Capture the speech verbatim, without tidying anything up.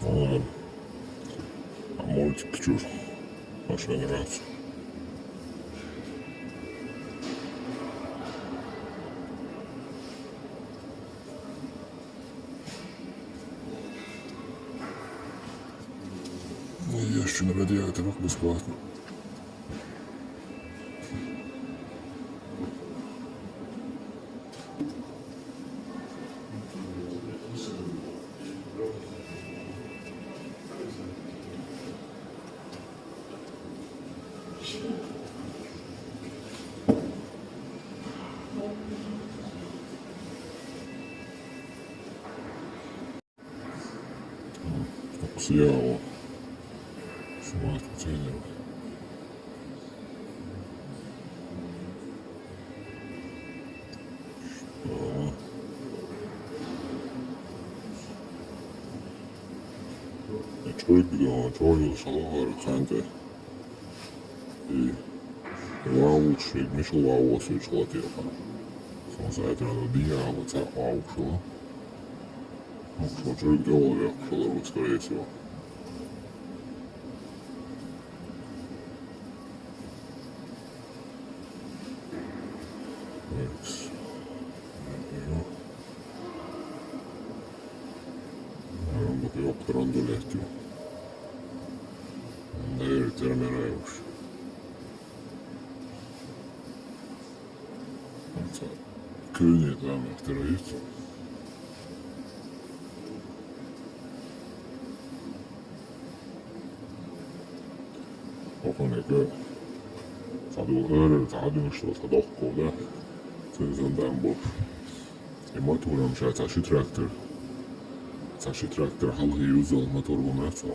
Aa, mult picture. Așa era. Есть что на радиаторах бесплатно. Оксиао. Смотрите. Ага. Чойг, чойг шалахар ханте. И вау, шейг мишел вау, су чулатиоха. Сон сайт радо дия, вот са вау шо. Ну, шо чойг дело, я шо, скорее всего. Экс. Ага. Ага, вот ёк, трандулетю. Наверное, терминаешь. Кӧні там второй. Оконеко. Саду ӧрӧ, саду что, садохко, да? Сен сон там бу. И мотор ам ща, саши трактор. Саши трактор, халхи юзал мотор вон ацо.